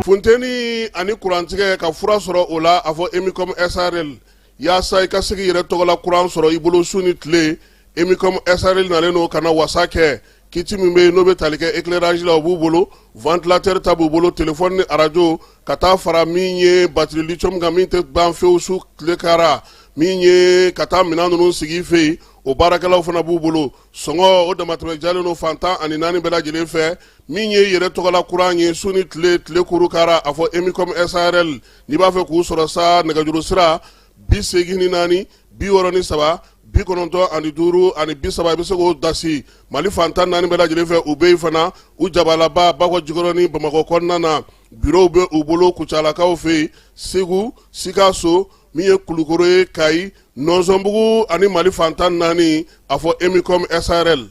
Funteni ani kurantigɛ ka fura sɔrɔ o la, a fɔ Emicom SARL. Yaasa i ka se k'i yɛrɛ tɔgɔla kuran sɔrɔ i bolo su ni tile, Emicom SARL nalen don ka na wasa kɛ. Kit min bɛ yen n'o bɛ tali kɛ éclairage la, o b'u bolo, ventilateur ta b'u bolo, téléphone ni arajo, ka taa fara min ye batterie lithium kan min tɛ ban fewu su tile kara, min ye ka taa minɛn ninnu sigi i fɛ yen, o baarakɛlaw fana b'u bolo. Sɔngɔ o damatɛmɛ jalen don fan 14 bɛɛ lajɛlen fɛ. Min ye yɛrɛ tɔgɔla kuran ye su ni tile, tile kuru kara, a fɔ Emicom SARL. N'i b'a fɛ k'u sɔrɔ sa, nɛgɛjuru sira 84 63 95 30, i bɛ se k'o dasi Mali fan 14 bɛɛ lajɛlen fɛ. U bɛ yen fana, u jabalaba Bakɔ Jikɔrɔni Bamakɔ kɔnɔna na, bureau bɛ u bolo Kucalakaw fɛ yen, Segu, Sikaso, min ye Kulukoro ye, Kayi, Nɔnsɔnbugu ani Mali fan 14, a fɔ Emicom SARL.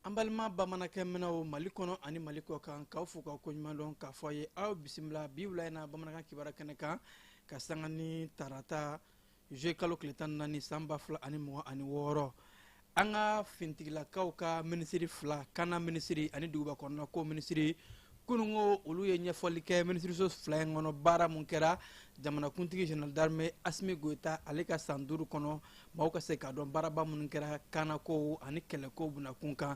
An balima bamanankɛ minɛw Mali kɔnɔ ani Mali kɔ kan, k'aw fo k'aw koɲuman dɔn, k'a fɔ a ye aw bisimila bi wula in na bamanankan kibaruya kɛnɛ kan, ka sanga ni tarata juillet kalo tile 14 san 2026. An ka fintigilakaw ka minisiri fila, kana minisiri ani duguba kɔnɔna ko minisiri, kununko olu ye ɲɛfɔli kɛ minisiriso fila in kɔnɔ baara mun kɛra jamanakuntigi général d'armée Asimi Goyita ale ka san 5 kɔnɔ, maaw ka se k'a dɔn baaraba minnu kɛra kanako ani kɛlɛko bunakun kan.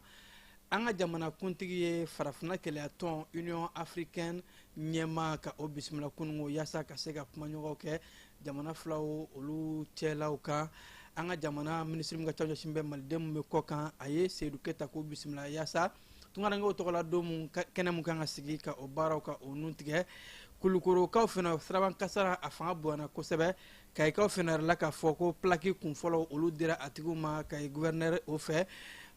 An ka jamanakuntigi ye farafinna kelenyatɔn Union africaine ɲɛmaa ka o bisimila kununko yaasa ka se ka kumaɲɔgɔnw kɛ jamana filaw olu cɛlaw kan. An ka jamana minisiri min ka ca ɲɛsin bɛ maliden min bɛ kɔ kan, a ye Seyidu Keyita k'o bisimila yaasa tunkarankew tɔgɔla don mun kɛnɛ mun kan ka sigi ka o baaraw ka o nun tigɛ. Kulukorokaw fana, siraban kasara a fanga bonyana kosɛbɛ. Kayikaw fana yɛrɛ la k'a fɔ ko pilaki kunfɔlɔw olu dira a tigiw ma Kayi guvɛrinɛri o fɛ.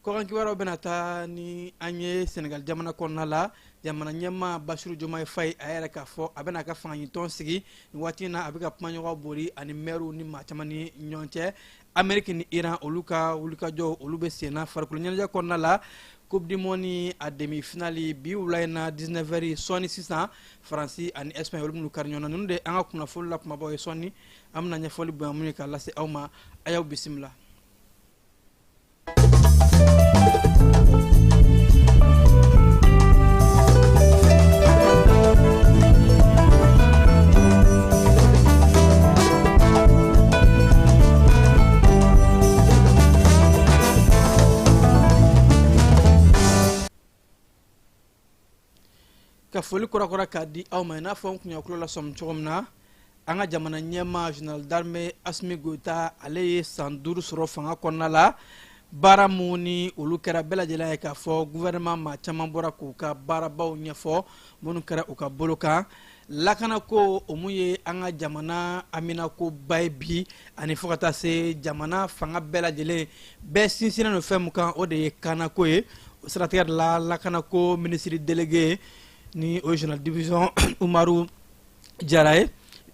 Kɔkan kibaruyaw bɛna taa ni an ye Senegal jamana kɔnɔna la. Jamana ɲɛmaa Basiru Jomayi Fayi a yɛrɛ k'a fɔ a bɛna a ka fangaɲinitɔn sigi nin waati in na. A bɛ ka kumaɲɔgɔn bori ani mɛriw ni maa caman ni ɲɔgɔn cɛ. Ameriki ni Iran olu ka wulikajɔ olu bɛ senna. Farikolo ɲɛnajɛ kɔnɔna la, Coupe du monde a demi finale bi wula in na 19 heures sɔɔni sisan, Faransi ani Espagne olu minnu kari ɲɔgɔn na. Ninnu de an ka kunnafoni la kumabaw ye. Sɔɔni an bɛna ɲɛfɔli bonya mun ye k'a lase aw ma. A y'aw bisimila. Ka foli kɔrɔkɔrɔ k'a di aw ma, i n'a fɔ n kun y'a tulo lasɔmi cogo min na, an ka jamana ɲɛmaa général d'armée Asimi Goyita ale ye san 5 sɔrɔ fanga kɔnɔna la. Baara mun ni olu kɛra, bɛɛ lajɛlen ye k'a fɔ gouvernement maa caman bɔra k'u ka baarabaw ɲɛfɔ minnu kɛra u ka bolo kan. Lakanako, o mun ye an ka jamana haminakoba ye bi, ani fo ka taa se jamana fanga bɛɛ lajɛlen bɛɛ sinsinnen don fɛn mun kan, o de ye kanako ye. O siratigɛ de la, lakanako minisiri délégué ni o ye général division Umaru Jara ye,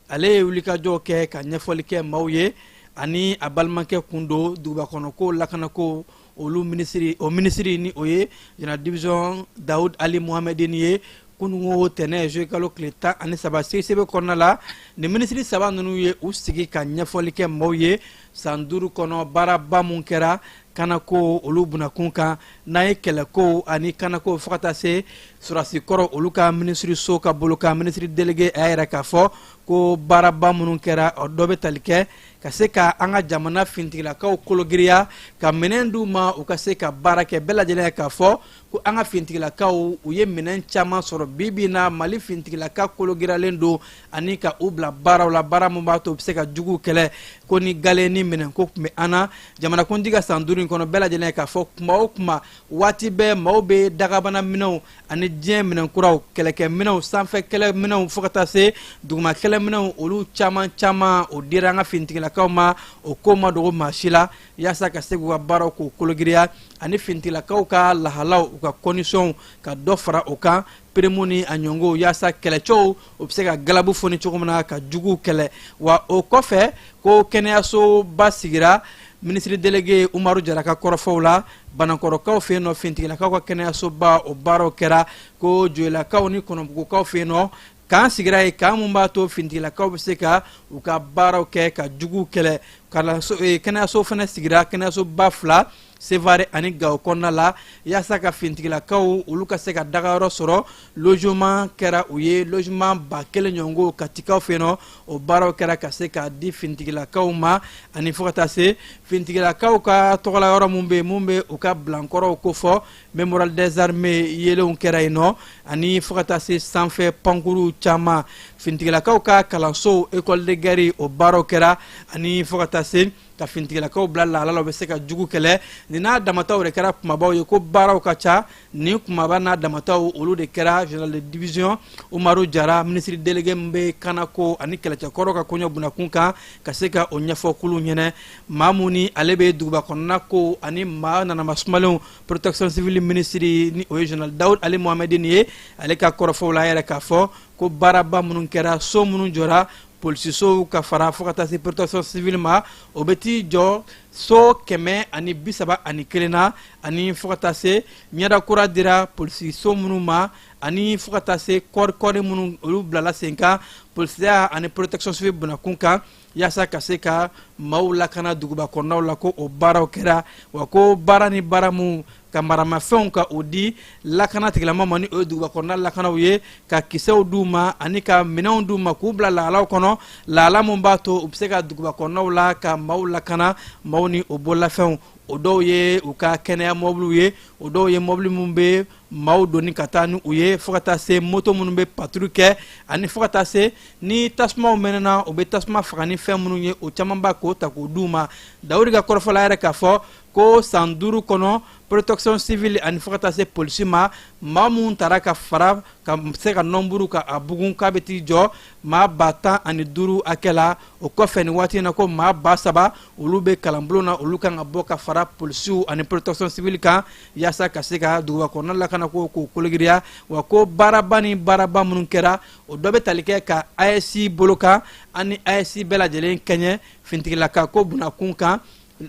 ale ye wulikajɔ kɛ ka ɲɛfɔli kɛ maaw ye, ani a balimakɛ kun don duguba kɔnɔko lakanako olu minisiri, o minisiri ni o ye général division Dawud Ali Mohamedine ye. Kununko tɛnɛ juillet kalo tile 13, CICB kɔnɔna la, nin minisiri saba ninnu ye u sigi ka ɲɛfɔli kɛ maaw ye san 5 kɔnɔ baaraba mun kɛra kanako olu bunakun kan, n'an ye kɛlɛkow ani kanako fo ka taa se sɔrɔdasikɔrɔ olu ka minisiriso ka bolo kan. Minisiri délégué a y'a yira k'a fɔ ko baaraba minnu kɛra, o dɔ bɛ tali kɛ ka se ka an ka jamana fintigilakaw kologiriya, ka minɛn d'u ma u ka se ka baara kɛ. Bɛɛ lajɛlen ye k'a fɔ ko an ka fintigilakaw u ye minɛn caman sɔrɔ. Bi bi in na, Mali fintigilaka kologiriyalen don ani ka u bila baaraw la, baara min b'a to u bɛ se ka juguw kɛlɛ, ko ni gale ni minɛnko tun bɛ an na jamanakuntigi ka san 5 in in kɔnɔ bɛɛ lajɛlen k'a fɔ kuma o kuma, waati bɛɛ, maaw bɛ dagabana minɛnw ani diɲɛ minɛn kuraw, kɛlɛkɛminɛnw, sanfɛ kɛlɛminɛnw, fo ka taa se duguma kɛlɛminɛnw, olu caman caman o dira an ka finitigilakaw ma. O ko ma dogo maa si la, yaasa ka se k'u ka baaraw k'u kologiriya ani finitigilakaw ka lahalaw, u ka conditions, ka dɔ fara o kan, prime ni a ɲɔngow, yaasa kɛlɛcɛw o bɛ se ka galabu foni cogo min na ka juguw kɛlɛ. Wa o kɔfɛ, ko kɛnɛyasoba sigira. Minisiri délégué Umaru Jara ka kɔrɔfɔw la, Banankɔrɔkaw fɛ yen nɔ, finitigilakaw ka kɛnɛyasoba, o baaraw kɛra. Ko Joyilakaw ni Kɔnɔbugukaw fɛ yen nɔ, camp sigira yen, camp mun b'a to finitigilakaw bɛ se ka u ka baaraw kɛ ka juguw kɛlɛ. Kalanso, kɛnɛyaso fana sigira, kɛnɛyasoba fila, Sevare ani Gawo kɔnɔna la, yaasa ka finitigilakaw olu ka se ka dagayɔrɔ sɔrɔ. Logement kɛra u ye, logement 1000 ɲɔgɔnko Katikaw fɛ yen nɔ, o baaraw kɛra ka se k'a di finitigilakaw ma. Ani fo ka taa se finitigilakaw ka tɔgɔla yɔrɔ mun bɛ yen, mun bɛ u ka bilankɔrɔw kofɔ, mémorial des armées, yelenw kɛra yen nɔ. Ani fo ka taa se sanfɛ pankuru caman, finitigilakaw ka kalansow, école de guerre, o baaraw kɛra. Ani fo ka taa se ka finitigilakaw bila lahala la, u bɛ se ka jugu kɛlɛ. Nin n'a damataw de kɛra kumabaw ye, ko baaraw ka ca. Nin kumaba n'a damataw, olu de kɛra général de division Umaru Jara, minisiri délégué min bɛ kanako ani kɛlɛcɛkɔrɔ ka koɲɛ bunakun kan, ka se ka o ɲɛfɔ kulu ɲɛnɛ. Maa mun ni ale bɛ duguba kɔnɔna ko ani maa nanama sumalenw, protection civile minisiri, ni o ye général Dawud Ali Mohamedine ye, ale ka kɔrɔfɔw la, a yɛrɛ k'a fɔ ko baaraba minnu kɛra, so minnu jɔra, polisisow ka fara fo ka taa se protection civile ma, o bɛ t'i jɔ so 131 na. Ani fo ka taa se ɲɛda kura dira polisiso minnu ma, ani fo ka taa se kɔri minnu olu bilala sen kan polisiya ani protection civile bunakun kan, yaasa ka se ka maaw lakana duguba kɔnɔnaw la, ko o baaraw kɛra. Wa ko baara ni baara mun ka maramafɛnw ka o di lakana tigilama ma, ni o ye duguba kɔnɔna lakanaw ye, ka kisɛw d'u ma ani ka minɛnw d'u ma k'u bila lahalaw kɔnɔ, lahala mun b'a to u bɛ se ka duguba kɔnɔnaw la ka maaw lakana, maaw ni o bololafɛnw. O dɔw ye u ka kɛnɛya mɔbiliw ye, o dɔw ye mɔbili minnu bɛ maaw doni ka taa ni u ye, fo ka taa se moto minnu bɛ patrouille kɛ, ani fo ka taa se ni tasumaw mɛnɛna, u bɛ tasuma faga ni fɛn minnu ye, o caman b'a k'o ta k'o d'u ma. Dawudi ka kɔrɔfɔ la yɛrɛ k'a fɔ ko san 5 kɔnɔ, protection civile ani fo ka taa se polisi ma, maa minnu taara ka fara ka se ka nombre ka a bugun, k'a bɛ t'i jɔ maa 15,000 hakɛ la. O kɔfɛ, nin waati in na, ko maa 3000 olu bɛ kalanbulon na, olu kan ka bɔ ka fara polisiw ani protection civile kan, yaasa ka se ka duguba kɔnɔna lakana ko k'o kologiriya. Wa ko baaraba ni baaraba minnu kɛra, o dɔ bɛ tali kɛ ka AES bolo kan ani AES bɛɛ lajɛlen kɛɲɛ finitigilaka ko bunakun kan,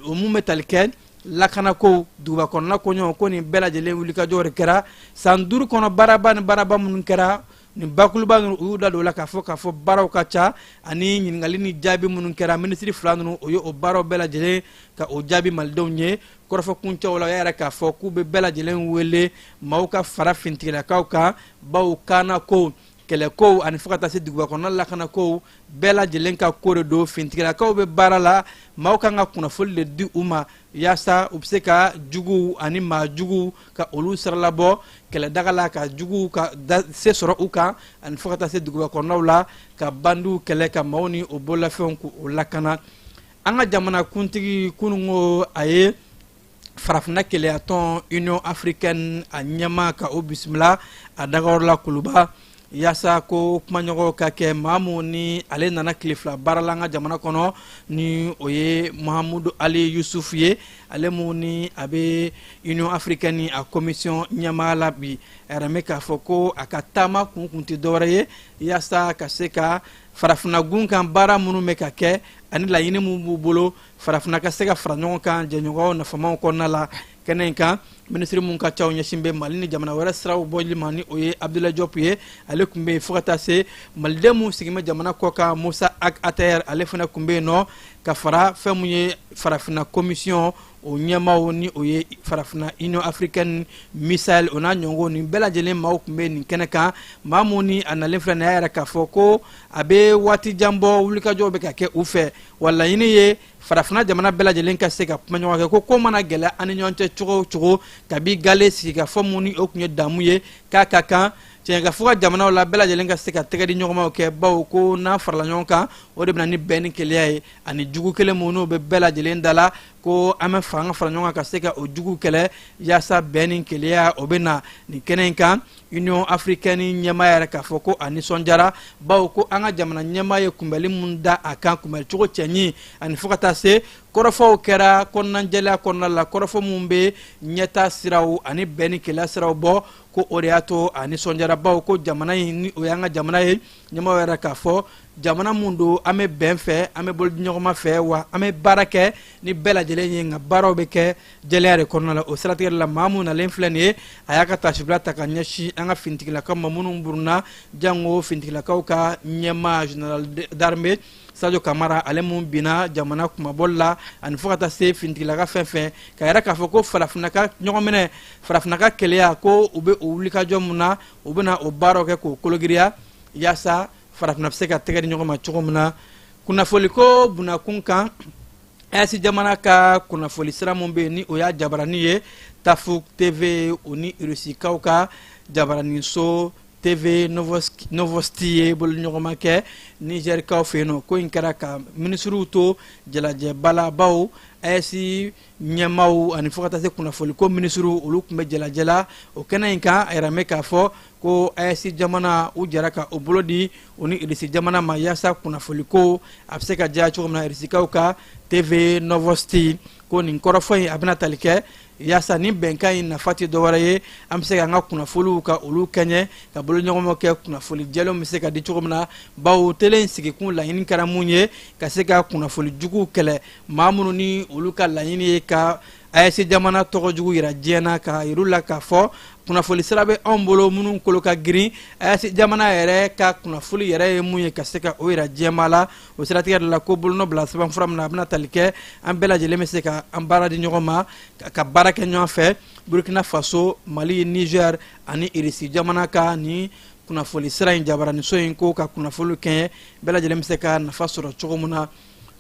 o mun bɛ tali kɛ lakanako, duguba kɔnɔna koɲɔgɔn, ko nin bɛɛ lajɛlen wulikajɔ de kɛra san 5 kɔnɔ. Baaraba ni baaraba minnu kɛra, nin bakuruba ninnu, u y'u da don o la k'a fɔ baaraw ka ca. Ani ɲininkali ni jaabi minnu kɛra, minisiri fila ninnu, o ye o baaraw bɛɛ lajɛlen ka o jaabi malidenw ye. Kɔrɔfɔ kuncɛw la, o y'a yɛrɛ k'a fɔ k'u bɛ bɛɛ lajɛlen wele maaw ka fara finitigilakaw kan, baw kana ko kɛlɛkow ani fo ka taa se duguba kɔnɔna lakanako, bɛɛ lajɛlen ka ko de don. Finitigilakaw bɛ baara la, maaw kan ka kunnafoli de di u ma, yaasa u bɛ se ka juguw ani maa juguw ka olu siralabɔ kɛlɛdaga la, ka juguw ka se sɔrɔ u kan, ani fo ka taa se duguba kɔnɔnaw la ka bandiw kɛlɛ, ka maaw ni o bololafɛnw k'o lakana. An ka jamana kuntigi, kununko a ye Farafinna Kelenyatɔn, Union africaine, a ɲɛma ka o bisimila a dagayɔrɔ la Kuluba, yaasa ko kumaɲɔgɔnw ka kɛ. Maa mun ni ale nana tile 2 baara la an ka jamana kɔnɔ, ni o ye Mahamudu Ali Yusufu ye, ale mun ni a bɛ Union africaine a commission ɲɛmaa la bi, a yɛrɛ bɛ k'a fɔ ko a ka taama kun tɛ dɔwɛrɛ ye, yaasa ka se ka farafinna gun kan baara minnu bɛ ka kɛ ani laɲini minnu b'u bolo, farafinna ka se ka fara ɲɔgɔn kan jɛɲɔgɔnw nafamaw kɔnɔna la. Kɛnɛ in kan, minisiri mun ka caw ɲɛsin bɛ Mali ni jamana wɛrɛ siraw bɔli ma, ni o ye Abdoulaye Diop ye, ale tun bɛ yen. Fo ka taa se maliden mun sigin bɛ jamana kɔ kan, Musa Ag Attaher, ale fana tun bɛ yen nɔ, ka fara fɛn mun ye farafinna commission o ɲɛmaaw, ni o ye farafinna Union africaine Misael, o n'a ɲɔgɔnw, nin bɛɛ lajɛlen maaw tun bɛ nin kɛnɛ kan. Maa mun ni a nalen filɛ nin y'a yɛrɛ k'a fɔ ko a bɛ waati jan bɔ, wulikajɔw bɛ ka kɛ u fɛ, wa laɲini ye farafinna jamana bɛɛ lajɛlen ka se ka kuma ɲɔgɔn kɛ, ko ko mana gɛlɛya an ni ɲɔgɔn cɛ cogo o cogo, kabi gale sigikafɔ mun ni o tun ye damu ye, k'a ka kan tiɲɛ ka fɔ ka jamanaw la bɛɛ lajɛlen ka se ka tɛgɛ di ɲɔgɔnmaw kɛ, bawo ko n'an farala ɲɔgɔn kan. O de bɛ na ni bɛn ni kelenya ye, ani jugu kelen minnu bɛ bɛɛ lajɛlen da la, ko an bɛ fanga fara ɲɔgɔn kan ka se ka o jugu kɛlɛ, yaasa bɛn ni kelenya o bɛ na nin kɛnɛ in kan. Union africaine ɲɛmaa yɛrɛ k'a fɔ ko a nisɔndiyara, bawo ko an ka jamana ɲɛmaa ye kunbɛli mun da a kan, kunbɛlicogo cɛɲi, ani fo ka taa se kɔrɔfɔw kɛra kɔnɔnajɛlenya kɔnɔna la, kɔrɔfɔ minnu bɛ ɲɛta siraw ani bɛn ni kelenya siraw bɔ, ko o de y'a to a nisɔndiyara, bawo ko jamana in ni o y'an ka jamana ye, ɲɛmaaw yɛrɛ k'a fɔ jamana mun don, an bɛ bɛn fɛ, an bɛ bolodiɲɔgɔnma fɛ, wa an bɛ baara kɛ ni bɛɛ lajɛlen ye, nka baaraw bɛ kɛ jɛlenya de kɔnɔna la. O siratigɛ la, maa mun nalen filɛ nin ye, a y'a ka taasibila ta ka ɲɛsin an ka finitigilakaw ma minnu burunna, jango finitigilakaw ka ɲɛmaa général d'armée Sadio Kamara, ale mun binna jamana kunmabɔli la, ani fo ka taa se finitigilaka fɛn fɛn, ka yɛrɛ k'a fɔ ko farafinna ka ɲɔgɔnminɛ, farafinna ka kelenya, ko u bɛ o wulikajɔ mun na, u bɛna o baaraw kɛ k'o kologiriya, yaasa farafinna bɛ se ka tɛgɛ di ɲɔgɔn ma cogo min na. Kunnafoliko bunakun kan, AES jamana ka kunnafoli sira mun bɛ yen, ni o y'a jabarani ye Tafuk TV, o ni Rusikaw ka jabaraninso TV Novosti ye boloɲɔgɔnma kɛ Nizɛrikaw fɛ yen nɔ. Ko in kɛra ka minisiriw to jalajɛba la, bawo AES ɲɛmaaw ani fo ka taa se kunnafoliko minisiriw, olu tun bɛ jalajɛ la o kɛnɛ in kan. A yɛrɛ bɛ k'a fɔ ko AES jamana u jɛra ka o bolo di u ni Irisi jamana ma, yaasa kunnafoliko a bɛ se ka diya cogo min na. Irisikaw ka TV Novosti ko nin kɔrɔfɔ in a bɛna tali kɛ yaasa nin bɛnkan in nafa tɛ dɔwɛrɛ ye, an bɛ se k'an ka kunnafoliw ka olu kɛɲɛ ka boloɲɔgɔnma kɛ, kunnafoli jɛlenw bɛ se ka di cogo min na, bawo tele in sigikun laɲini kɛra mun ye? Ka se ka kunnafoli juguw kɛlɛ, maa minnu ni olu ka laɲini ye ka AES jamana tɔgɔ jugu yira diɲɛ na, ka yir'u la k'a fɔ kunnafoli sira bɛ anw bolo minnu kolo ka girin, AES jamana yɛrɛ ka kunnafoli yɛrɛ ye mun ye, ka se ka o yira diɲɛmaa la. O siratigɛ de la, ko bolonɔ bila sɛbɛnfura min na, a bɛna tali kɛ an bɛɛ lajɛlen bɛ se ka an baara di ɲɔgɔn ma, ka baara kɛ ɲɔgɔn fɛ, Burkina Faso, Mali, Niger ani Irisi jamana ka nin kunnafoli sira in jabaraniso in, ko ka kunnafoli kɛɲɛ, bɛɛ lajɛlen bɛ se ka nafa sɔrɔ cogo min na.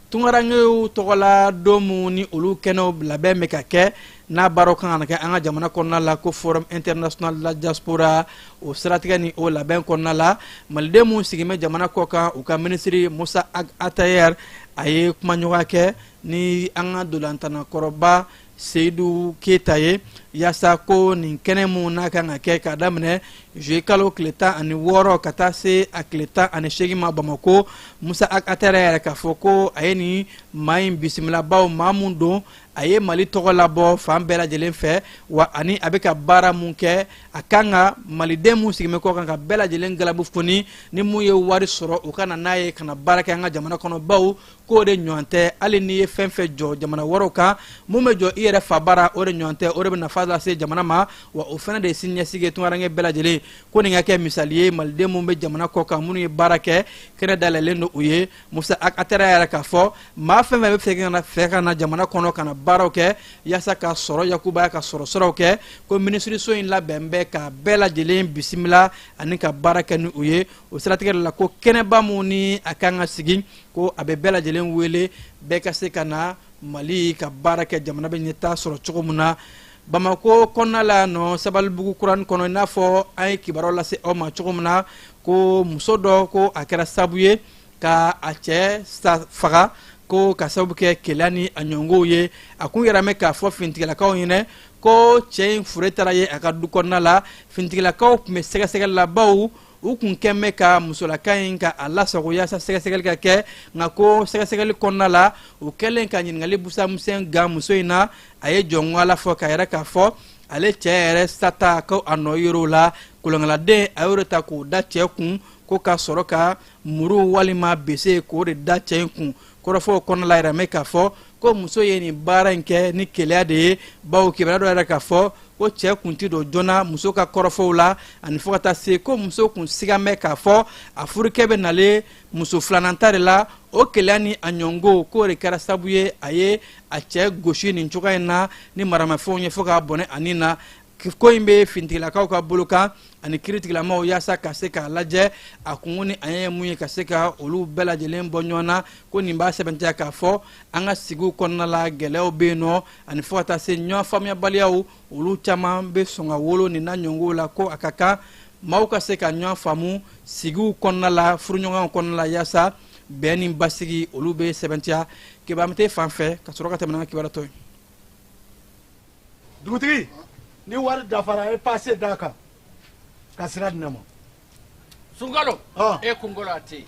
Tunkarankew tɔgɔla don mun ni olu kɛnɛw labɛn bɛ ka kɛ, n'a baaraw kan ka kɛ an ka jamana kɔnɔna la, ko Forum international de la diaspora, o siratigɛ ni o labɛn kɔnɔna la, maliden mun sigin bɛ jamana kɔ kan, u ka minisiri Musa Ag Atayer, a ye kumaɲɔgɔnya kɛ ni an ka dolantannakɔrɔba Seyidu Keyita ye, yaasa ko nin kɛnɛ mun n'a kan ka kɛ k'a daminɛ juillet kalo tile 16 ka taa se a tile 18 ma Bamako. Musa Ag Atayer yɛrɛ k'a fɔ ko a ye nin maa in bisimila, bawo maa mun don, a ye Mali tɔgɔ labɔ fan bɛɛ lajɛlen fɛ, wa ani a bɛ ka baara mun kɛ, a kan ka maliden mun sigin bɛ kɔ kan ka bɛɛ lajɛlen galabu foni, ni mun ye wari sɔrɔ, u ka na n'a ye ka na baara kɛ an ka jamana kɔnɔ, bawo k'o de ɲɔgɔn tɛ. Hali n'i ye fɛn fɛn jɔ jamana wɛrɛw kan, mun bɛ jɔ i yɛrɛ fa bara, o de ɲɔgɔn tɛ, o de bɛ nafa lase jamana ma, wa o fana de ye siniɲɛsigi ye tunkaranke bɛɛ lajɛlen. Ko nin ka kɛ misali ye maliden mun bɛ jamana kɔ kan, minnu ye baara kɛ, kɛnɛ dayɛlɛlen don u ye. Musa Ag Atayer yɛrɛ k'a fɔ maa fɛn fɛn bɛ fɛ ka na jamana kɔnɔ ka na baaraw kɛ, yaasa ka sɔrɔ yakubaya, ka sɔrɔ siraw kɛ, ko minisiriso in labɛn bɛ ka bɛɛ lajɛlen bisimila ani ka baara kɛ ni u ye. O siratigɛ de la, ko kɛnɛba mun ni a kan ka sigi, ko a bɛ bɛɛ lajɛlen wele, bɛɛ ka se ka na Mali ka baara kɛ, jamana bɛ ɲɛtaa sɔrɔ cogo min na. Bamako kɔnɔna la nɔ, Sabalibugu kuranin kɔnɔ, i n'a fɔ an ye kibaruyaw lase aw ma cogo min na, ko muso dɔ, ko a kɛra sababu ye ka a cɛ faga, ko ka sababu kɛ keleya ni a ɲɔngow ye. A kun yɛrɛ mɛn k'a fɔ finitigilakaw ɲɛna ko cɛ in fure taara ye a ka du kɔnɔna la. Finitigilakaw tun bɛ sɛgɛsɛgɛli la, bawo u kun kɛn bɛ ka musolaka in ka a lasago yaasa sɛgɛsɛgɛli ka kɛ, nka ko sɛgɛsɛgɛli kɔnɔna la, u kɛlen ka ɲininkali busamusɛn gan muso in na, a ye jɔnko ala fɔ k'a yɛrɛ k'a fɔ ale cɛ yɛrɛ sata, ko a nɔ yer'o la. Kolonkaladen a y'o de ta k'o da cɛ kun, ko ka sɔrɔ ka muru walima bese k'o de da cɛ in kun. Kɔrɔfɔw kɔnɔna la, yɛrɛ mɛn k'a fɔ ko muso ye nin baara in kɛ ni keleya de ye, bawo kibaruya dɔ yɛrɛ k'a fɔ ko cɛ kun ti don joona muso ka kɔrɔfɔw la, ani fo ka taa se ko muso kun sigan bɛ k'a fɔ a furukɛ bɛ nalen muso filanan ta de la. O keleya ni a ɲɔngo, k'o de kɛra sababu ye a ye a cɛ gosi nin cogoya in na ni maramafɛnw ye, fo k'a bɔnɛ a ni na. Ko in bɛ finitigilakaw ka bolo kan ani kiritigilamaw, yaasa ka se k'a lajɛ a kungo ni a ye mun ye, ka se ka olu bɛɛ lajɛlen bɔ ɲɔgɔn na. Ko nin b'a sɛbɛntiya k'a fɔ an ka sigiw kɔnɔna la, gɛlɛyaw bɛ yen nɔ, ani fo ka taa se ɲɔgɔn faamuyabaliyaw, olu caman bɛ sɔn ka wolo nin na ɲɔngow la, ko a ka kan maaw ka se ka ɲɔgɔn faamu sigiw kɔnɔna la, furuɲɔgɔnw kɔnɔna la, yaasa Bɛn ni basigi olu bɛ sɛbɛntiya. Keba, an bɛ taa fan fɛ ka sɔrɔ ka tɛmɛ n'an ka kibaruya tɔ ye. Dugutigi, ni wari dafara, e passe d'a kan ka sira di ne ma. Sunkalo, e kunkolo a tɛ yen.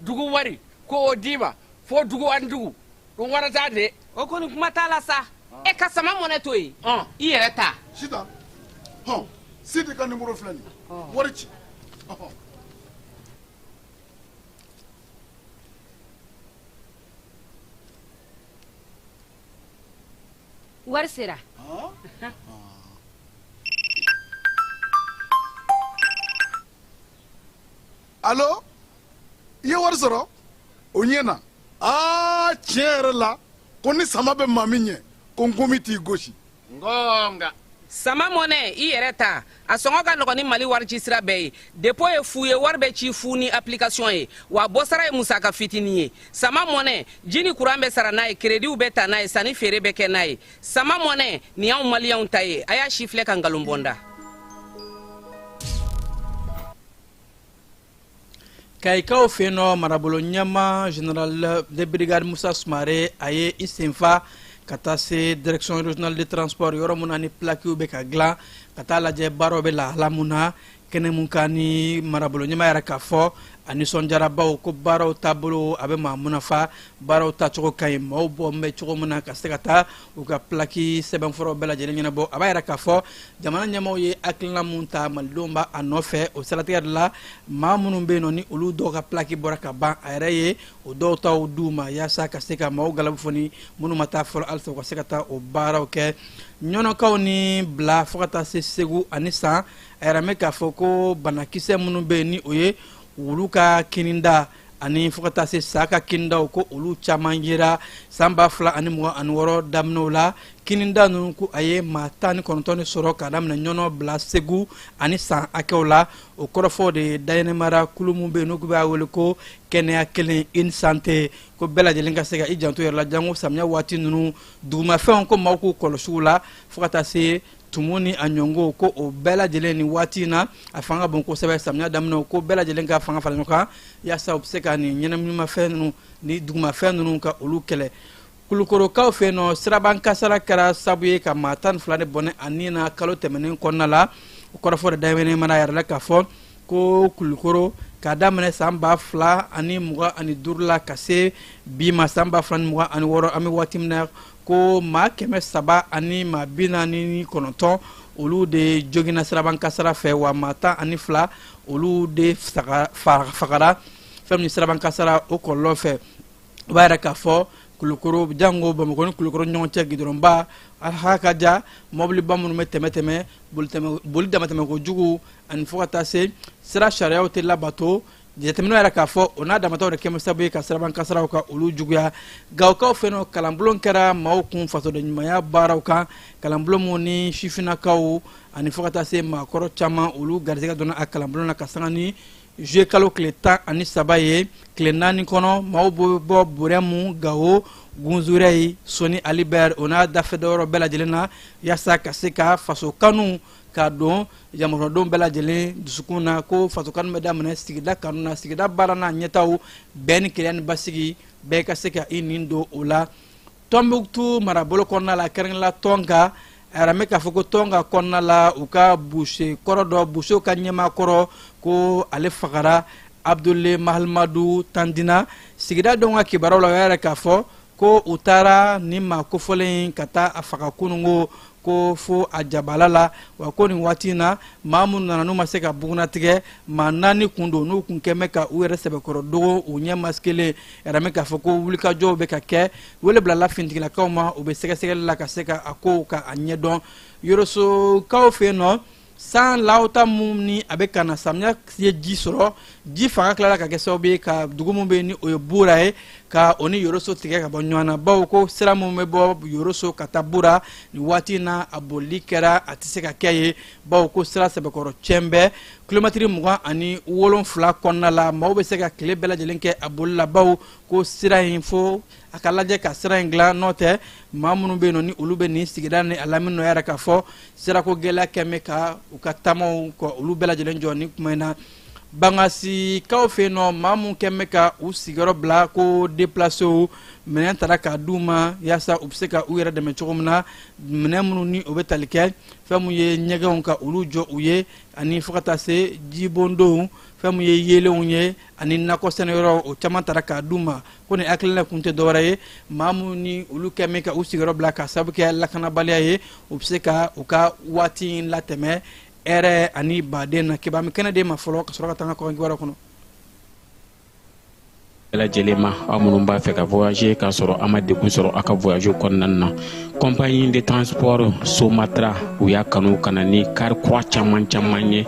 Dugu wari ko o d'i ma fo dugu ani dugu dun warata de. O kɔni, kuma t'a la sa. E ka Sama Mɔnɛ to yen, i yɛrɛ ta. Sitan, hɔn, Sidi ka nimoro filɛ nin ye, wari ci. Ɔhɔn. Wari sera. Alo, i ye wari sɔrɔ o ɲɛ na. Aa, tiɲɛ yɛrɛ la, ko ni sama bɛ maa min ɲɛ, ko nkomi t'i gosi. Ngonga. Sama Mɔnɛ, i yɛrɛ ta, a sɔngɔ ka nɔgɔn ni Mali wari ci sira bɛɛ ye. Dépôt ye fu ye, wari bɛ ci fu ni application ye, wa bɔsara ye musaka fitinin ye. Sama Mɔnɛ, ji ni kuran bɛ sara n'a ye, créditw bɛ ta n'a ye, sanni feere bɛ kɛ n'a ye. Sama Mɔnɛ nin y'anw Maliyɛnw ta ye. A y'a si filɛ ka nkalon bɔ n da. Kayikaw fɛ yen nɔ, marabolo ɲɛma général de brigade Musa Sumare, a ye i senfa ka taa se direction régionale de transport, yɔrɔ mun na ni plaquew bɛ ka dilan, ka taa lajɛ baaraw bɛ lahala mun na. Kɛnɛ mun kan ni marabolo ɲɛma yɛrɛ k'a fɔ a nisɔndiyara, baw ko baaraw taabolo a bɛ maa munafa, baaraw taacogo ka ɲi, maaw bɔ bɛ cogo min na ka se ka taa u ka plaque sɛbɛnfuraw bɛɛ lajɛlen ɲɛnabɔ. A b'a yɛrɛ k'a fɔ jamana ɲɛmaaw ye hakilina mun ta, malidenw b'a a nɔfɛ. O siratigɛ de la, maa minnu bɛ yen nɔ ni olu dɔw ka plaque bɔra ka ban, a yɛrɛ ye o dɔw taw d'u ma yaasa ka se ka maaw galabu foni, minnu ma taa fɔlɔ halisa, u ka se ka taa o baaraw kɛ. Ɲɔnɔkaw ni bila fo ka taa se Segu ani San, a yɛrɛ mɛn k'a fɔ ko banakisɛ minnu bɛ yen ni o ye wulu ka kininda ani fo ka taa se sa ka kinindaw, ko olu caman yera san 2026 daminɛw la. Kininda ninnu, ko a ye maa 19 de sɔrɔ k'a daminɛ Ɲɔnɔ bila Segu ani San hakɛw la. O kɔrɔfɔ de dayɛnɛmara kulu min bɛ yen n'u b'a wele ko kɛnɛya kelen, une santé, ko bɛɛ lajɛlen ka se ka i janto yɛrɛ la, jango samiya waati ninnu, dugumafɛnw, ko maaw k'u kɔlɔsi u la, fo ka taa se tumu ni a ɲɔngo, ko o bɛɛ lajɛlen ni waati in na a fanga ka bon kosɛbɛ. Samiya daminɛ, ko bɛɛ lajɛlen ka fanga fara ɲɔgɔn kan yaasa u bɛ se ka nin ɲɛnaminimafɛn ninnu ni dugumafɛn ninnu ka olu kɛlɛ. Kulukorokaw fɛ yen nɔ, siraban kasara kɛra sabu ye ka maa 12 de bɔnɛ a ni na kalo tɛmɛnen kɔnɔna la. O kɔrɔfɔ de daminɛ mana yɛrɛ la k'a fɔ ko Kulukoro, k'a daminɛ san 2025 la ka se bi ma san 2026, an bɛ waati min na, ko maa 349 olu de joginna siraban kasara fɛ, wa maa 12 olu de fagara fɛn min siraban kasara o kɔlɔlɔ fɛ. O b'a yɛrɛ k'a fɔ Kulukoro, jango Bamakɔ ni Kulukoro ɲɔgɔn cɛ gidɔrɔnba ha ka ja, mɔbiliba minnu bɛ tɛmɛ tɛmɛ, boli damatɛmɛ kojugu, ani fo ka taa se sira sariyaw tɛ labato. Jateminɛ yɛrɛ k'a fɔ o n'a damataw de kɛmɛ sababu ye ka siraban kasaraw ka olu juguya. Gawukaw fɛ nɔ, kalanbulon kɛra maaw kun fasoden ɲumanya baaraw kan, kalanbulon mun ni sifinnakaw ani fo ka taa se maakɔrɔ caman olu garisɛgɛ donna a kalanbulon na ka sanga ni juillet kalo tile 13 ye. Tile 4 kɔnɔ, maaw bɛ bɔ Burɛmu, Gawo, Gunzurɛyi, Soni Alibɛri, o n'a dafɛ dɔyɔrɔ bɛɛ lajɛlen na, yaasa ka se ka faso kanu k'a don jamanadenw bɛɛ lajɛlen dusukun na, ko faso kanu bɛ daminɛ sigida kanu na, sigida baara n'a ɲɛtaw, bɛn ni kelenya ni basigi, bɛɛ ka se ka i nin don o la. Tɔnbukutu marabolo kɔnɔna la, kɛrɛnkɛrɛnnenya Tɔnka, a yɛrɛ bɛ k'a fɔ ko Tɔnka kɔnɔna la, u ka buse kɔrɔ dɔ, busew ka ɲɛmaa kɔrɔ, ko ale fagara, Abdule Mahalimadu Tandina. Sigida denw ka kibaruyaw la, o y'a yɛrɛ k'a fɔ ko u taara ni maa kofɔlen in ka taa a faga kununko, ko fo a jabala la, wa ko nin waati in na, maa minnu nana n'u ma se ka bugunnatigɛ, maa naani kun don, n'u kun kɛn bɛ ka u yɛrɛ sɛbɛkɔrɔ dogo, u ɲɛ masikelen. Yɛrɛ bɛ k'a fɔ ko wulikajɔw bɛ ka kɛ, wele bilala finitigilakaw ma, u bɛ sɛgɛsɛgɛli la ka se ka a kow ka a ɲɛdɔn. Yorosokaw fɛ yen nɔ, san lawuta mun ni a bɛ ka na, samiya ye ji sɔrɔ, ji fanga tilala ka kɛ sababu ye ka dugu min bɛ yen ni o ye Bura ye, ka o ni Yoroso tigɛ ka bɔ ɲɔgɔn na, bawo ko sira min bɛ bɔ Yoroso ka taa Bura nin waati in na, a bolili kɛra a tɛ se ka kɛ ye, bawo ko sira sɛbɛkɔrɔ cɛn bɛ. Kilomɛtiri 27 kɔnɔna la, maaw bɛ se ka tile bɛɛ lajɛlen kɛ a boli la, bawo ko sira in, fo a ka lajɛ ka sira in dilan, n'o tɛ maa minnu bɛ yen nɔ ni olu bɛ nin sigida ni a lamini nɔ yɛrɛ k'a fɔ sirako gɛlɛya kɛn bɛ ka u ka taamaw ka olu bɛɛ lajɛlen jɔ nin kuma in na. Bangasikaw fɛ yen nɔ, maa mun kɛn bɛ ka u sigiyɔrɔ bila ko déplacéw, minɛn tara k'a d'u ma yaasa u bɛ se ka u yɛrɛ dɛmɛ cogo min na. Minɛn minnu ni o bɛ tali kɛ fɛn mun ye ɲɛgɛnw ka olu jɔ u ye, ani fo ka taa se jibondonw, fɛn mun ye yeelenw ye, ani nakɔ sɛnɛyɔrɔ, o caman tara k'a d'u ma. Ko nin hakilina kun tɛ dɔwɛrɛ ye, maa minnu ni olu kɛn bɛ ka u sigiyɔrɔ bila ka sababu kɛ lakanabaliya ye, u bɛ se ka u ka waati in latɛmɛ hɛrɛ ani baden na. Keba, an bɛ kɛnɛ d'e ma fɔlɔ ka sɔrɔ ka taa an ka kɔkan kibaruya kɔnɔ. Bɛɛ lajɛlen ma, aw minnu b'a fɛ ka voyager k'a sɔrɔ a ma degun sɔrɔ aw ka voyage kɔnɔna na, compagnie de transport Somatra, u y'a kanu ka na ni kari kura caman caman ye,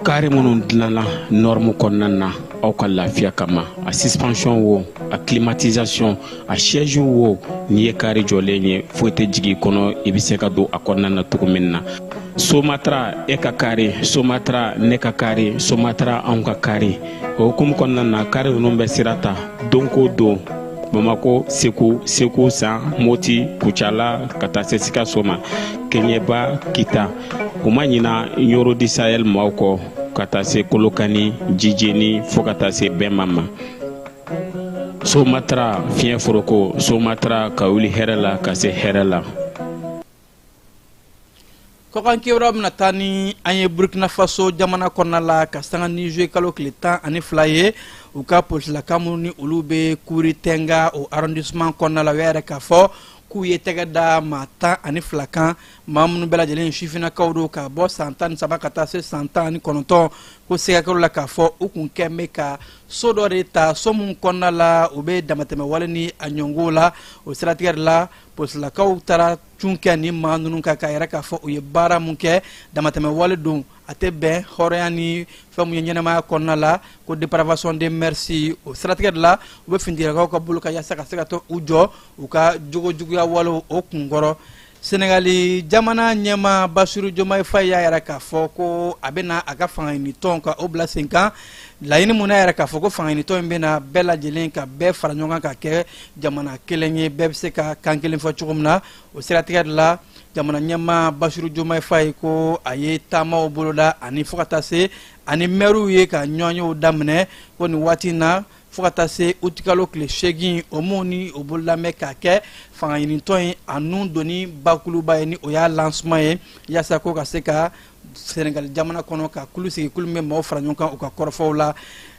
kari minnu dilanna norme kɔnɔna na aw ka lafiya kama. A suspension wo, a climatisation, a siège wo, n'i ye kari jɔlen ye, foyi tɛ jigin i kɔnɔ, i bɛ se ka don a kɔnɔna na cogo min na. Somatra, e ka kari, Somatra, ne ka kari, Somatra, anw ka kari. O hukumu kɔnɔna na, kari ninnu bɛ sira ta don ko don Bamako, Segu, Segu San, Moti, Kucala, ka taa se Sikaso ma, Keɲeba, Kita. U ma ɲina Ɲoro du Sahel maaw kɔ, ka taa se Kolokani, Jijeni, fo ka taa se Bɛnma ma. Somatra, fiɲɛ foroko, Somatra, ka wuli hɛrɛ la ka se hɛrɛ la. Kɔkan kibaruya bɛna taa ni an ye Burkina Faso jamana kɔnɔna la, ka sanga ni juillet kalo tile 12 ye. U ka polisilaka minnu ni olu bɛ Kouritenga, o arrondissement kɔnɔna la, u y'a yɛrɛ k'a fɔ k'u ye tɛgɛ da maa 12 kan, maa minnu bɛɛ lajɛlen sifinnakaw don, ka bɔ san 13 ka taa se san 19. Ko siga kɛr'u la k'a fɔ u kun kɛn bɛ ka so dɔ de ta, so min kɔnɔna la u bɛ damatɛmɛwale ni a ɲɔngow la. O siratigɛ de la, polisilakaw taara cun kɛ ni maa ninnu kan, k'a yɛrɛ k'a fɔ u ye baara mun kɛ, damatɛmɛwale don, a tɛ bɛn hɔrɔnya ni fɛn mun ye ɲɛnamaya kɔnɔna la, ko dépravation de mœurs. O siratigɛ de la, u bɛ finitigilakaw ka bolo kan yaasa ka se ka to u jɔ u ka jogojuguya walew o kunkɔrɔ. Senegali jamana ɲɛmaa Basiru Jomayi Fayi y'a yɛrɛ k'a fɔ ko a bɛna a ka fangaɲinitɔn ka o bila sen kan. Laɲini mun n'a yɛrɛ k'a fɔ ko fangaɲinitɔn in bɛna bɛɛ lajɛlen ka bɛɛ fara ɲɔgɔn kan ka kɛ jamana kelen ye, bɛɛ bɛ se ka kan kelen fɔ cogo min na. O siratigɛ de la, jamana ɲɛmaa Basiru Jomayi Fayi ko a ye taamaw boloda, ani fo ka taa se ani mɛriw ye ka ɲɔgɔnyew daminɛ, ko nin waati in na fo ka taa se utikalo tile 8, o mun ni o boloda bɛ k'a kɛ fangaɲinitɔn in a nun donni bakuruba ye, ni o y'a lancement ye, yaasa ko ka se ka Senegali jamana kɔnɔ ka kulu sigi, kulu min bɛ maaw fara ɲɔgɔn kan u ka kɔrɔfɔw la.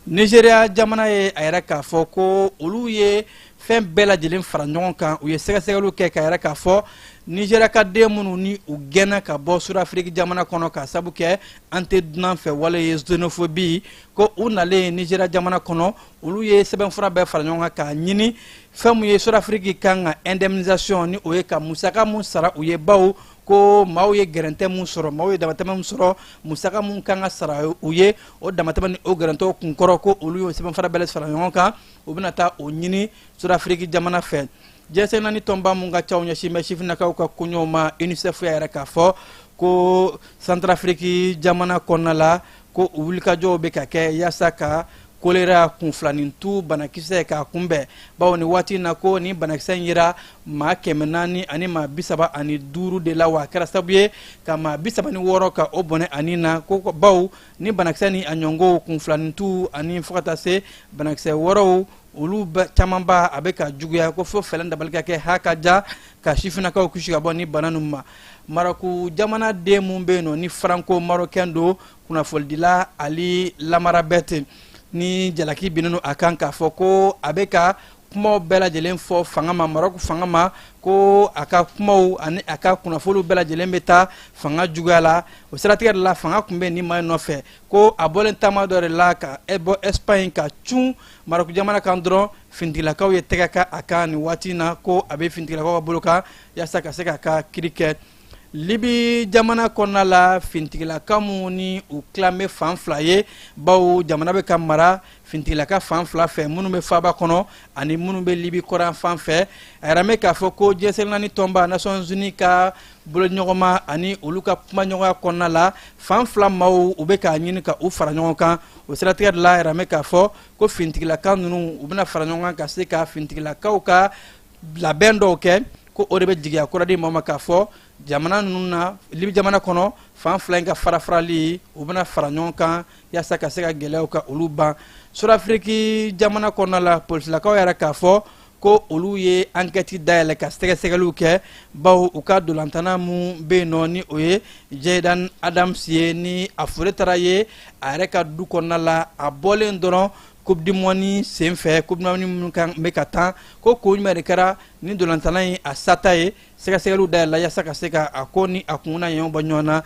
Nigeria jamana ye a yɛrɛ k'a fɔ ko olu ye fɛn bɛɛ lajɛlen fara ɲɔgɔn kan, u ye sɛgɛsɛgɛliw kɛ k'a yɛrɛ k'a fɔ Nigeria ka den minnu ni u gɛnna ka bɔ Sud-Afrique jamana kɔnɔ k'a sabu kɛ an tɛ dunan fɛ wale ye, xénophobie, ko u nalen Nigeria jamana kɔnɔ, olu ye sɛbɛnfura bɛɛ fara ɲɔgɔn kan k'a ɲini fɛn mun ye Sud-Afrique kan ka indemnisation, ni o ye ka musaka mun sara u ye, bawo ko maaw ye gɛrɛntɛ mun sɔrɔ, maaw ye damatɛmɛ mun sɔrɔ, musaka mun kan ka sara u ye o damatɛmɛ ni o gɛrɛntɛw kunkɔrɔ, ko olu y'o sɛbɛnfura bɛɛ fara ɲɔgɔn kan, u bɛna taa o ɲini Sud-Afrique jamana fɛ. Diɲɛ naani tɔnba mun ka caw ɲɛsin bɛ sifinnakaw ka koɲɛw ma, UNICEF, y'a yɛrɛ k'a fɔ ko Centrafrique jamana kɔnɔna la, ko u wulikajɔw bɛ ka kɛ yaasa ka kolera, kunfilanintu banakisɛ, k'a kunbɛn, bawo ni waati in na ko ni banakisɛ in yera maa 435 de la, wa a kɛra sababu ye ka maa 36 ka o bɔnɛ ani na, ko bawo ni banakisɛ ni a ɲɔngow, kunfilanintu ani fo ka taa se banakisɛ wɛrɛw, olu camanba a bɛ ka juguya, ko fo fɛɛrɛ dabali ka kɛ ha ka ja ka sifinnakaw kisi ka bɔ ni bana ninnu ma. Marɔku jamana den mun bɛ yen nɔ ni franco marocain don, kunnafonidila Ali Lamarabɛti, ni jalaki binnen don a kan k'a fɔ ko a bɛ ka kumaw bɛɛ lajɛlen fɔ fanga ma, Marɔku fanga ma, ko a ka kumaw ani a ka kunnafoniw bɛɛ lajɛlen bɛ taa fanga juguya la. O siratigɛ de la, fanga tun bɛ nin maa in nɔfɛ, ko a bɔlen taama dɔ de la ka bɔ Espagne ka cun Marɔku jamana kan dɔrɔn, finitigilakaw ye tɛgɛ ka a kan. Nin waati in na, ko a bɛ finitigilakaw ka bolo kan yaasa ka se k'a ka kiri kɛ. Libi jamana kɔnɔna la, finitigilaka minnu ni u tilan bɛ fan fila ye, bawo jamana bɛ ka mara finitigilaka fan fila fɛ, minnu bɛ faaba kɔnɔ ani minnu bɛ Libi kɔrɔn fan fɛ, a yɛrɛ bɛ k'a fɔ ko diɲɛ seleke naani tɔnba, Nations Unies, ka bolodiɲɔgɔnma ani olu ka kumaɲɔgɔnya kɔnɔna la, fan fila maaw u bɛ k'a ɲini ka u fara ɲɔgɔn kan. O siratigɛ de la, a yɛrɛ bɛ k'a fɔ ko finitigilaka ninnu, u bɛna fara ɲɔgɔn kan ka se ka finitigilakaw ka labɛn dɔw kɛ, ko o de bɛ jigiya kura di maa ma k'a fɔ Jamana ninnu na, Libi jamana kɔnɔ, fan fila in ka farafarali, u bɛna fara ɲɔgɔn kan yaasa ka se ka gɛlɛyaw ka olu ban. Sudafiriki jamana kɔnɔna la, polisilakaw yɛrɛ k'a fɔ ko olu ye ankɛti dayɛlɛ ka sɛgɛsɛgɛliw kɛ, bawo u ka dolantana mun bɛ yen nɔ, ni o ye Jayden Adams ye, ni a fure taara ye a yɛrɛ ka du kɔnɔna la, a bɔlen dɔrɔn Coupe du monde senfɛ, Coupe du monde minnu kan bɛ ka tan, ko ko jumɛn de kɛra ni dolantana in a sata ye. Sɛgɛsɛgɛliw dayɛlɛla yaasa ka se ka a ko ni a kun na ɲɔgɔn bɔ ɲɔgɔn na.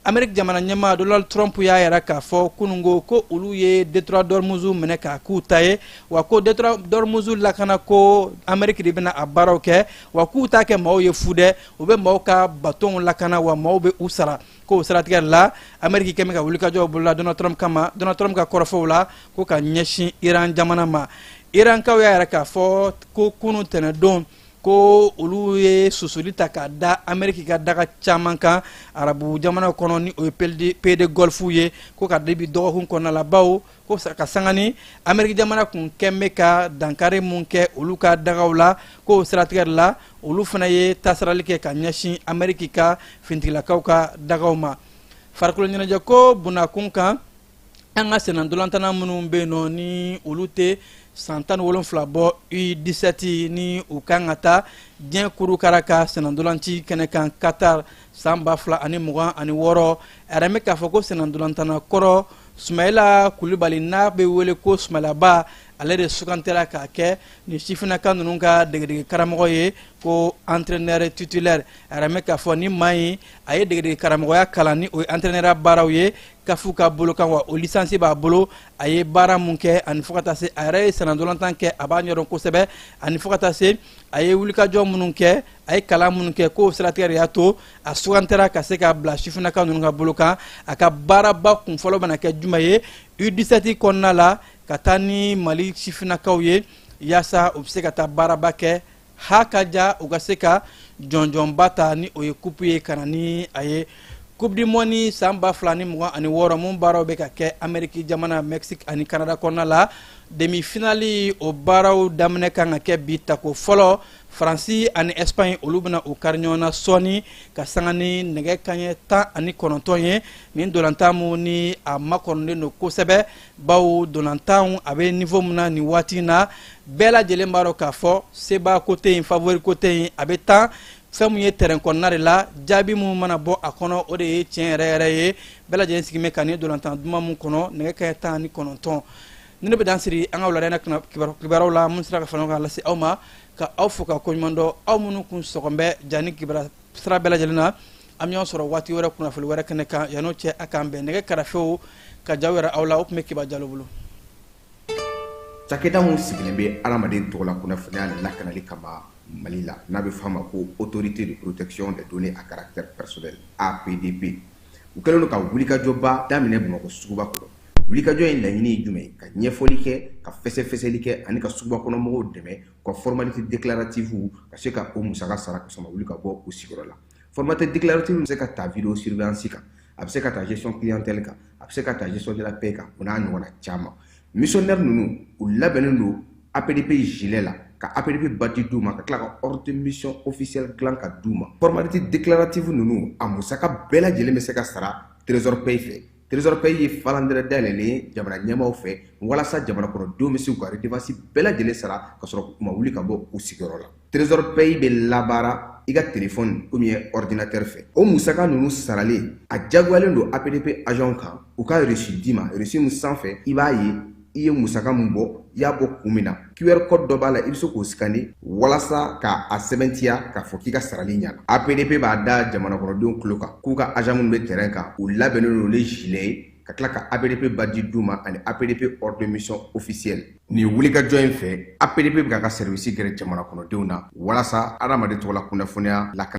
Ameriki jamana ɲɛmaa Donald Trump y'a yira k'a fɔ kunungo ko olu ye détroit d'Ormuz minɛ k'a k'u ta ye, wa ko détroit d'Ormuz lakana, ko Ameriki de bɛna a baaraw kɛ, wa k'u t'a kɛ maaw ye fu dɛ, u bɛ maaw ka batonw lakana, wa maaw bɛ u sara. Ko o siratigɛ la, Ameriki kɛmɛ ka wulikajɔw bolola Donald Trump kama, Donald Trump ka kɔrɔfɔw la ko ka ɲɛsin Iran jamana ma. Irankaw y'a yira k'a fɔ ko kunu tɛnɛdon ko olu ye susuli ta k'a da Ameriki ka daga caman kan arabu jamana kɔnɔ, ni o ye pays de Golfe ye, ko ka debi dɔgɔkun kɔnɔna la, bawo ko ka sanga ni Ameriki jamana kun kɛn bɛ ka dankari mun kɛ olu ka dagaw la, ko o siratigɛ la, olu fana ye tasarali kɛ ka ɲɛsin Ameriki ka fintigilakaw ka dagaw ma. Farikolo ɲɛnajɛ ko bunakun kan, an ka sennantolantana minnu bɛ yen nɔ, ni olu tɛ san 17 bɔ, U17, ni u kan ka taa diɲɛ kurukara ka sennantolanci kɛnɛ kan Qatar san 2026, a yɛrɛ bɛ k'a fɔ ko sennantolantana kɔrɔ Sumayila Kulibali, n'a bɛ wele ko Sumayilaba, ale de sugantira k'a kɛ ni sifinnaka ninnu ka degedege karamɔgɔ ye, ko entraîneur titulaire. A yɛrɛ bɛ k'a fɔ ni maa in, a ye degedege karamɔgɔya kalan, ni o ye entraîneur baaraw ye CAF ka bolo kan, wa o licence b'a bolo. A ye baara mun kɛ, ani fo ka taa se a yɛrɛ ye sennantolatan kɛ, a b'a ɲɛdɔn kosɛbɛ, ani fo ka taa se a ye wulikajɔ minnu kɛ, a ye kalan minnu kɛ, k'o siratigɛ de y'a to a sugantira ka se ka bila sifinnaka ninnu ka bolo kan. A ka baaraba kunfɔlɔ bɛna kɛ jumɛn ye? U17 kɔnɔna la, ka taa ni Mali sifinnakaw ye yaasa u bɛ se ka taa baaraba kɛ, ha ka ja u ka se ka jɔnjɔnba ta, ni o ye coupe ye, ka na ni a ye. Coupe du monde san 2026 mun baaraw bɛ ka kɛ Ameriki jamana, Mexique ani Canada kɔnɔna la, demi finale o baaraw daminɛ kan ka kɛ bi. Tako fɔlɔ, Faransi ani Espagne, olu bɛna u kari ɲɔgɔn na sɔɔni ka sanga ni nɛgɛ kaɲɛ 19 ye. Nin dolantan mun ni a makɔnɔnen don kosɛbɛ, bawo dolantan a bɛ niveau min na nin waati in na, bɛɛ lajɛlen b'a dɔn k'a fɔ sebaa ko tɛ yen, favori ko tɛ yen. A bɛ tan fɛn mun ye terrain kɔnɔna de la, jaabi mun mana bɔ a kɔnɔ, o de ye tiɲɛ yɛrɛ yɛrɛ ye. Bɛɛ lajɛlen sigi bɛ ka nin dolantan duman mun kɔnɔ nɛgɛ kaɲɛ 19. Ni ne bɛ dan siri an ka wulada in na kibaruyaw la mun sera ka fara ɲɔgɔn kan lase aw ma, ka aw fo ka koɲuman dɔn, aw minnu kun sɔgɔn bɛ ja ni kibaruya sira bɛɛ lajɛlen na. An bɛ ɲɔgɔn sɔrɔ waati wɛrɛ, kunnafoni wɛrɛ kɛnɛ kan. Yan'o cɛ, a k'an bɛn. Nɛgɛ karafew ka jaw yɛrɛ aw la, o tun bɛ Kiba Jalo bolo. Cakɛda mun sigilen bɛ adamaden tɔgɔla kunnafoniya lakanali kama Mali la, n'a bɛ f'a ma ko Autorité de protection des données à caractère personnel, APDP, u kɛlen don ka wulikajɔba daminɛ Bamakɔ suguba kɔnɔ. Wulikajɔ in laɲini ye jumɛn ye? Ka ɲɛfɔli kɛ, ka fɛsɛfɛsɛli kɛ, ani ka suguba kɔnɔ mɔgɔw dɛmɛ u ka formalité déclarative ka se ka o musaka sara ka sɔrɔ ma wuli ka bɔ u sigiyɔrɔ la. Formalité déclarative bɛ se ka ta vidéo surveillance kan, a bɛ se ka ta gestion clientèle kan, a bɛ se ka ta gestion de la paie kan, o n'a ɲɔgɔnna caman. Missionnaire ninnu, u labɛnnen don APDP gilet la, ka APDP badge d'u ma, ka tila ka ordre de mission officielle dilan ka d'u ma. Formalité déclarative ninnu, a musaka bɛɛ lajɛlen bɛ se ka sara Trésor Pay fɛ. Trésor Pay ye falandɛrɛ dayɛlɛlen ye jamana ɲɛmaaw fɛ walasa jamana kɔnɔdenw bɛ se k'u ka redevance bɛɛ lajɛlen sara ka sɔrɔ u ma wuli ka bɔ u sigiyɔrɔ la. Trésor Pay bɛ labaara i ka téléphone ou bien ordinateur fɛ. O musaka ninnu saralen, a jagoyalen don APDP agent kan u ka reçu d'i ma, reçu min sanfɛ i b'a ye i ye musaka mun bɔ, i y'a bɔ kun min na. QR code dɔ b'a la, i bɛ se k'o scanner walasa k'a sɛbɛntiya k'a fɔ k'i ka sarali ɲɛna. APDP b'a da jamana kɔnɔdenw tulo kan k'u ka agent minnu bɛ terrain kan, u labɛnnen don ni gilet ye, ka tila ka APDP badge d'u ma ani APDP ordre de mission officielle. Nin wulikajɔ in fɛ, APDP bɛ k'a ka service gɛrɛ jamana kɔnɔdenw na walasa adamaden tɔgɔla kunnafoniya lakana.